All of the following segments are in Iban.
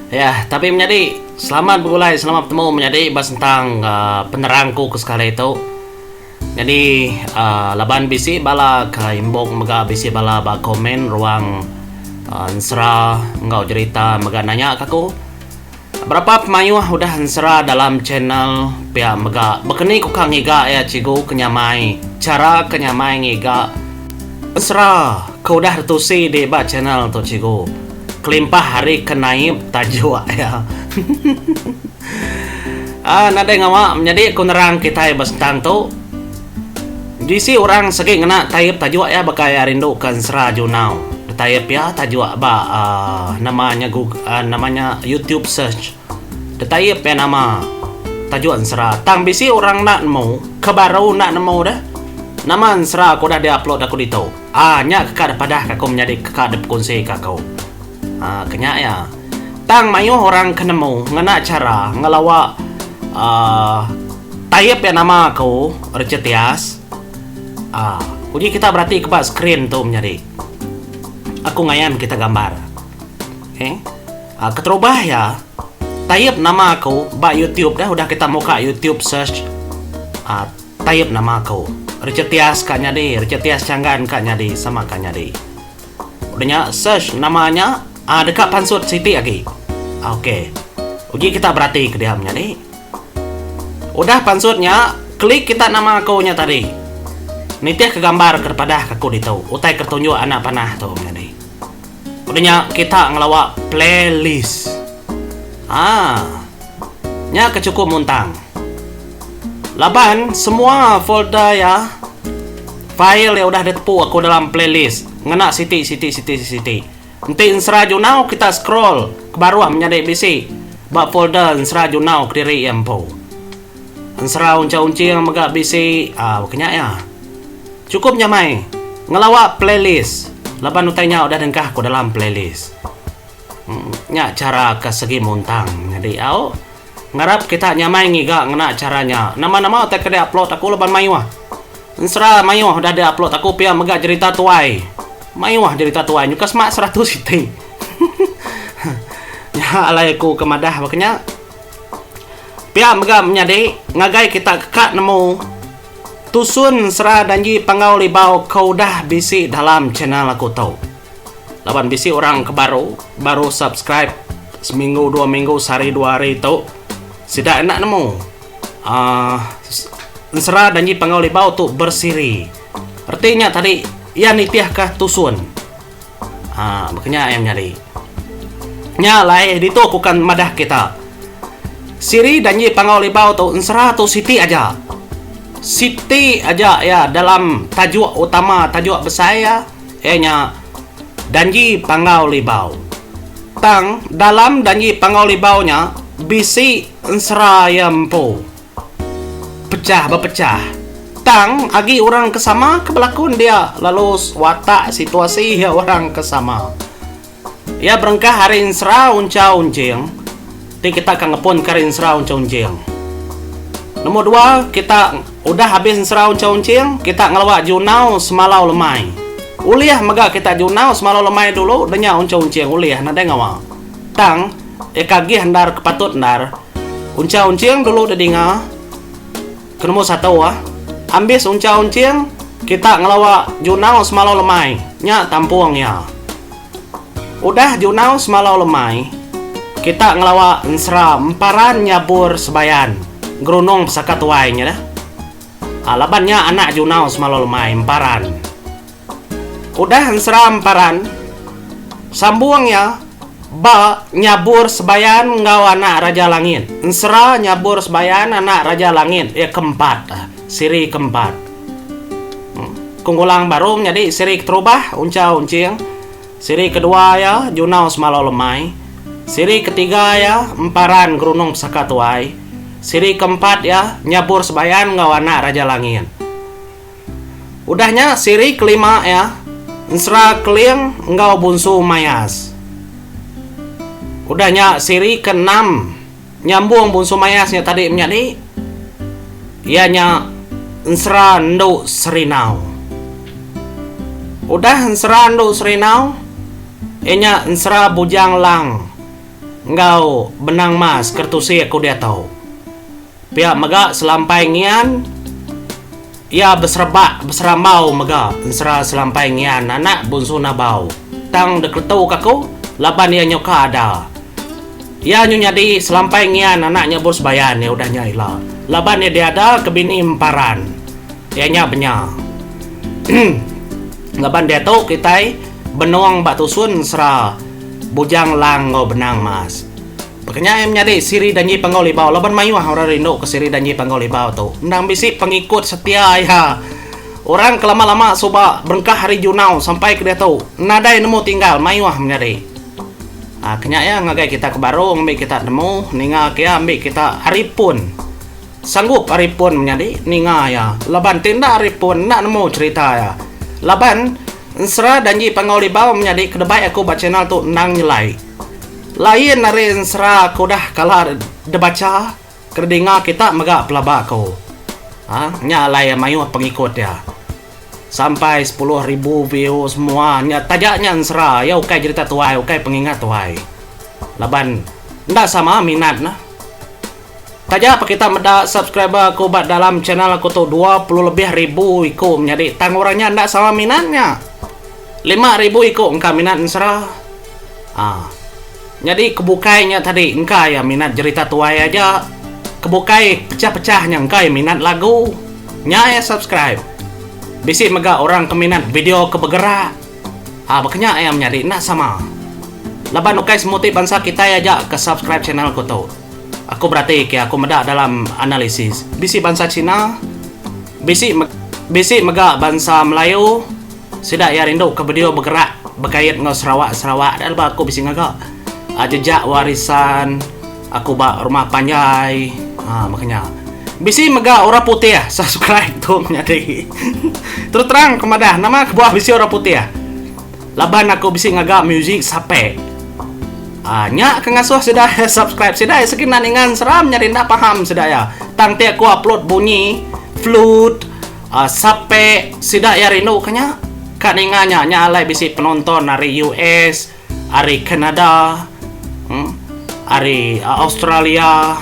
Ya, tapi menyadi selamat begulai, selamat betemu menyadi ba sentang penerang ku ke sekali tu. Nyadi laban bisi bala ke inbox mega bisi bala ba komen ruang ensera enggau jerita mega nanya ka aku. Berapa pemayuh udah ensera dalam channel pia mega bekeni ku ka ngiga iya cikgu ke nyamai chara ke nyamai ngiga ensera ke udah ditusi di ba channel tu cikgu kelimpah ari ke naip tajuk iya. Aaa nadai ngawa menyadi ku nerang kitai ba sentang tu. Bisi orang segi ngena taip tajuk iya baka iya rindu ke ensera junau. Ditaip iya tajuk ba aaa nama nya google nama nya youtube search. Ditaip iya nama tajuk ensera. Tang bisi orang enda nemu ke baru enda nemu deh nama ensera ke udah diupload aku ditu. Aaa nya ke ka dipadah ka aku menyadi ke ka dipekunsi ka aku. Aaa ke nya iya. Tang mayuh orang ke nemu ngena chara ngelawa aaa Taip iya nama aku Richard Tias. Aaa uji kita berati ke ba skrin tu menyadi. Aku ngayan kita gambar. Okay. Aaa keterubah iya taip nama aku ba YouTube dah udah kita muka YouTube search aaa taip nama aku Richard Tias ka nyadi Richard Tias Changgan ka nyadi sama ka nyadi. Udah nya search nama nya aaa deka pansut siti agi. Okay. Uji kita berati ke dia menyadi. Udah pansut nya, klik kita nama aku nya tadi. Nitih ke gambar ke dipadah ke aku ditu, utai ke tunjuk anak panah tu menyadi. Udah nya kita ngelawa playlist. Haa. Nya ke chukup muntang. Laban semua folder iya, file iya udah ditepu aku dalam playlist ngena siti siti siti siti. Enti ensera junau kita scroll ke baruh menyadi bisi ba folder ensera junau kediri iya empu. Ensera uncha unching mega bisi aaa baka nya iya. Chukup nyamai ngelawa playlist laban utai nya udah dengkah ku dalam playlist. Nya chara ke segi muntang nyadi au. Ngarap kita nyamai ngiga ngena chara nya. Nama-nama utai ke diupload aku laban mayuh. Ensera mayuh udah diupload aku pia mega jerita tuai. Mayuh jerita tuai nyuka semak 100 iti. Nya alai aku ke madah baka nya. Pia mega menyadi ngagai kita ke ka nemu tusun ensera Danji Panggau Libau ke udah bisi dalam channel aku tu. Laban bisi orang ke baru, baru subscribe seminggu dua minggu sehari dua hari tu sida enda nemu uhh ensera Danji Panggau Libau tu bersiri. Reti nya tadi iya nitihka tusun uhh baka nya iya menyadi. Nya alai ditu aku kan madah kita siri Danji Panggau Libau tu ensera tu siti aja. Siti aja iya dalam tajuk utama tajuk besai iya. Iya nya Danji Panggau Libau. Tang dalam Danji Panggau Libau nya bisi ensera iya empu. Pechah bepechah. Tang agi orang ke sama ke belakun dia lalu watak situasi iya orang ke sama. Iya berengkah ari ensera Uncha Unching ti kita ka ngepun ka ari ensera Uncha Unching. Nombor dua kita udah abis ensera Uncha Unching kita ngelawa Junau Semalau Lemai. Ulih mega kita Junau Semalau Lemai dulu denya Uncha Unching ulih nadai ngawa. Tang iya ka agih endar ke patut endar Uncha Unching dulu didinga. Ke nombor satu ah. Ambis Uncha Unching kita ngelawa Junau Semalau Lemai nya tampung iya. Udah junau semalau lemai, kita ngelawa ensera emparan nyabur sebayan gerunung pesaka tuai nya dah. Aa laban nya anak junau semalau lemai emparan. Udah ensera emparan, sambung iya ba nyabur sebayan enggau anak Raja Langit. Ensera nyabur sebayan anak Raja Langit iya keempat, siri keempat. Ku ngulang baru menyadi siri keterubah Uncha Unching, siri kedua iya Junau Semalau Lemai, siri ketiga iya Emparan Gerunung Pesaka Tuai, siri keempat iya Nyabur Sebayan enggau Anak Raja Langit. Udah nya siri kelima iya Ensera Keling enggau Bunsu Mayas. Udah nya siri keenam Nyambung Bunsu Mayas nya tadi menyadi iya nya Ensera Endu Serinau. Udah Ensera Endu Serinau iya nya Ensera Bujang Lang. Enggau Benang Mas ke tusi aku diatu. Pia mega Selampai Ngian iya beserebak beserambau mega ensera Selampai Ngian anak Bunsu Nabau tang dikeletu ka aku laban iya nyuka ada. Iya nyu nyadi Selampai Ngian anak nya Bos Bayan iya udah nya ila laban iya diada ke bini Emparan iya nya Benya. Laban diatu kitai benung ba tusun ensera Bujang Lang enggau Benang Mas. Baka nya iya menyadi siri Danji Panggau Libau laban mayuh orang rindu ke siri Danji Panggau Libau tu. Endang bisi pengikut setia iya. Orang ke lama-lama suba berengkah ari Junau sampai ke diatu nadai nemu tinggal mayuh menyadi. Aa ke nya iya ngagai kita ke baru ngambi kita nemu ninga ke iya ambi kita ari pun. Sanggup ari pun menyadi ninga iya laban ti enda ari pun enda nemu cherita iya. Laban ensera Danji Panggau Libau menyadi ke debai aku ba channel tu endang nyelai. Lain ari ensera ke udah kala debacha ke dinga kita mega pelaba aku. Ha nya alai iya mayuh pengikut iya. Sampai 10,000 view semua nya taja nya ensera iya ukai jerita tuai ukai pengingat tuai. Laban enda sama minat ne. Taja pa kita meda subscriber aku ba dalam channel aku tu 20 lebih ribu iku menyadi tang orang nya enda sama minat nya. 5,000 iku engka minat ensera. Aa. Nyadi ke bukai nya tadi engka iya minat jerita tuai aja. Ke bukai pecah-pecah nya engka iya minat lagu. Nya iya subscribe. Bisi mega orang ke minat video ke begerak. Aa baka nya iya menyadi enda sama. Laban ukai semuti bansa kitai aja ke subscribe channel ku tu. Aku berati ke aku meda dalam analisis. Bisi bansa Cina, bisi bisi mega bansa Melayu, sida iya rindu ke video begerak bekait enggau Sarawak Sarawak da lebuh aku bisi ngaga jejak warisan aku ba rumah panjai aaa maka nya. Bisi mega orang putih subscribe tu menyadi. Terus terang aku madah nama kebuah bisi orang putih. Laban aku bisi ngaga music sape. Aa nya ke ngasuh sida subscribe sida iya segi enda ninga seram nyadi enda faham sida iya. Tang ti aku upload bunyi flute aa sape sida iya rindu ke nya. Ka ninga nya nya alai bisi penonton ari US, ari Canada, uhh ari Australia,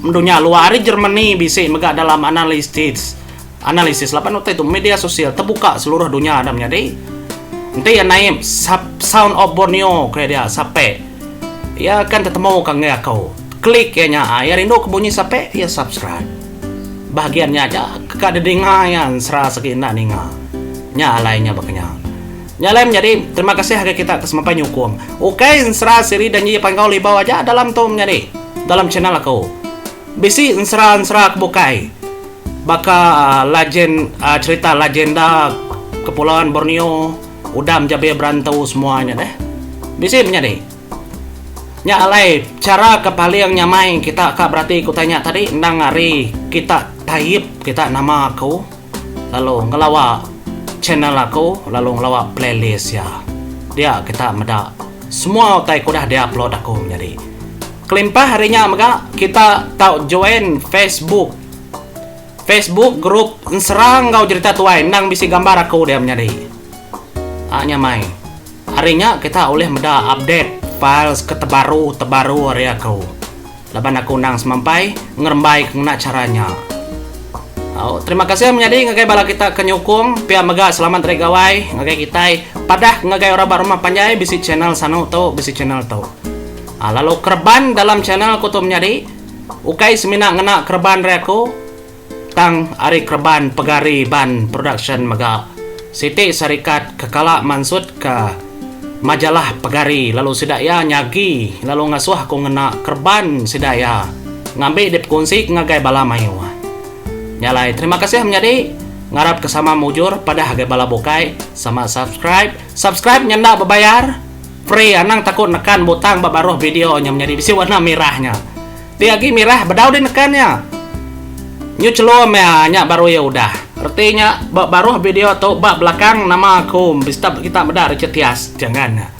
dunya luar ari Germany bisi mega dalam analytics. Analisis laban utai tu media sosial tebuka seluruh dunya enda menyadi. Enti iya naip Sound of Borneo ku iya dia sape iya akan tetemu ka enggai aku. Klik iya nya iya rindu ke bunyi sape iya subscribe. Bahagian nya aja ke ka didinga iya ensera segi enda ninga. Nya alai nya baka nya. Nya alai menyadi terima kasih ngagai kita ke semampai nyukung. Ukai ensera siri Danji Panggau Libau aja dalam tu menyadi dalam channel aku. Bisi ensera-ensera ke bukai. Baka lajen cherita lagenda Kepulauan Borneo udah menjabir berantu semua nya deh. Bisi menyadi. Nya alai chara ke paling nyamai kita ka berati ke utai nya tadi endang ari kita taip kita nama aku lalu ngelawa channel aku lalu ngelawa playlist iya. Dia kita meda semua utai ke udah diupload aku menyadi. Kelimpah ari nya mega kita tau join Facebook. Facebook group ensera enggau jerita tuai endang bisi gambar aku dia menyadi. Aa nya mai. Ari nya kita ulih meda update files ke tebaru tebaru ari aku. Laban aku endang semampai ngerembai ke ngena chara nya. Au terima kasih menyadi ngagai bala kita ke nyukung pia mega selamat Hari Gawai ngagai kitai. Padah ngagai orang ba rumah panjai bisi channel sanu tu bisi channel tu. Aa lalu kereban dalam channel aku tu menyadi. Ukai semina ngena kereban ari aku, tang ari kereban Pegari Ban Production mega. Siti sarikat ke kala mansutka majalah Pegari lalu sida iya nyagi lalu ngasuh aku ngena kereban sida iya ngambi dipekungsi ngagai bala mayuh. Nya alai terima kasih menyadi, ngarapka sama mujur padah agai bala bukai sama subscribe. Subscribe nya enda bebayar. Free anang takut nekan butang ba baruh video nya menyadi bisi warna mirah nya. Ti agi mirah bedau deh nekan nya. Nyu chelum iya nya baru iya udah. Reti nya ba baruh video tu ba belakang nama aku bisi kita meda Richard Tias jangan nya.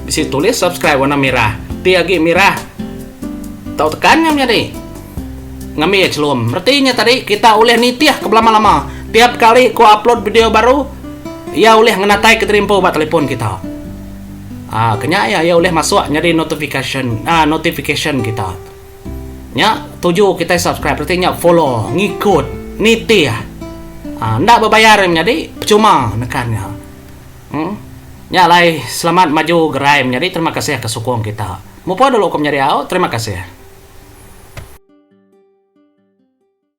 Bisi tulis subscribe warna mirah. Ti agi mirah tau tekan nya menyadi. Ngambi iya chelum. Reti nya tadi kita ulih nitih ke belama-lama. Tiap kali ku upload video baru iya ulih ngenatai ke terimpu ba telefon kita. Aa ke nya iya iya ulih masuk nyadi notification aa notification kita. Nya tuju kitai subscribe reti nya follow ngikut nitih. Aa enda bebayar menyadi pechuma nekan nya. Em nya alai selamat maju gerai menyadi terima kasih ke sukung kita. Mupuk dulu ku menyadi au terima kasih.